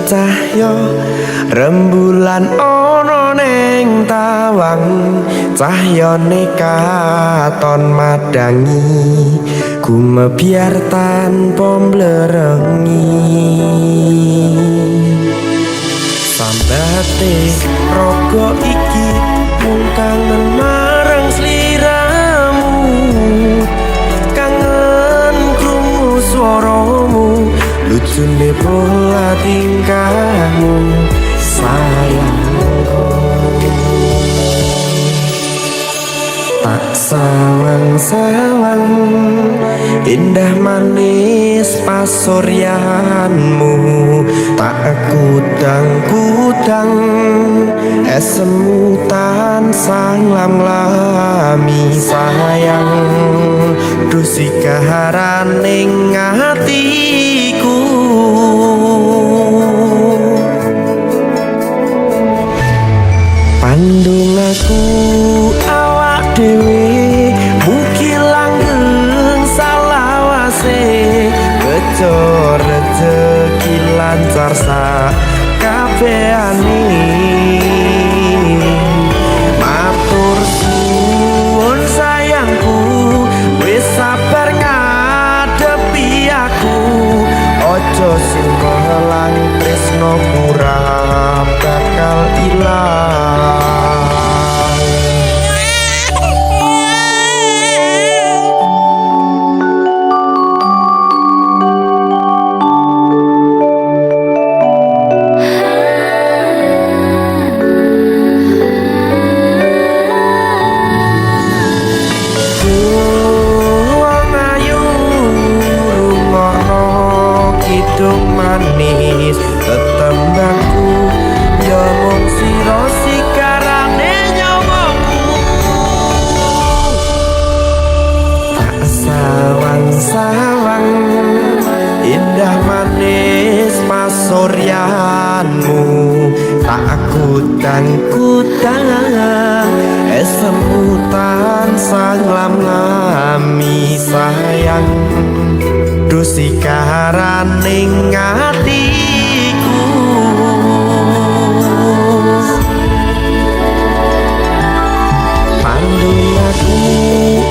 Cahya rembulan ana neng tawang, cahyane katon madangi gumebyar tanpa mblerengi. Sambate raga iki mung kangen marang sliramu, kangen krungu swaramu, lucune pola tingkahmu sayangku. Tak sawang-sawang indah manis pasuryanmu, tak kudang-kudang esemu tansah nglam-nglami sayang. Duh sikaharaning atiku, pandung aku awak dhewe mugi langgeng salawase, bejo rejeki lancar sakabehane. Matur suwun sayangku wis sabar ngadepi aku, aja sumelang tresno ora bakal ilang. Wong ayu rungokno kidung manis tetembangku, ya mung sira sikarane nyawaku. Tak sawang-sawang indah manis pasuryanmu, tak kudang-kudang esemu tansah nglam-nglami sayang. Duh sikaraning atiku, pandung aku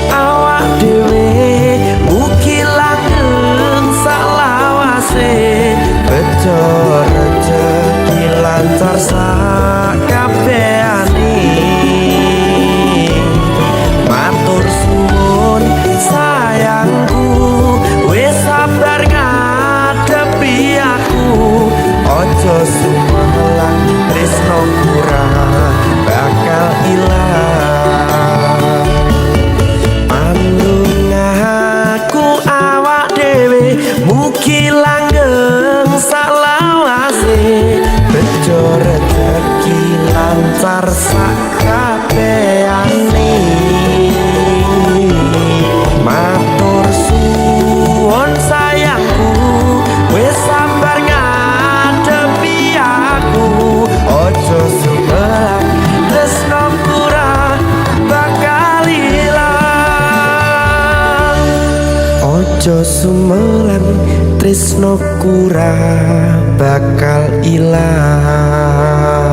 awak dhewe mugi langgeng salawase, bejo rejeki lancar sakabehane. Matur suwun sayangku wis sabar ngadepi aku, aja sumelang tresno ora bakal ilang. Pandung aku awak dhewe mugi langgeng salawase, bejo rejeki lancar sakabehane. Matur suwun sayangku wis sabar ngadepi aku, aja sumelang tresno ora bakal ilang. Aja sumelang tresno ora bakal ilang.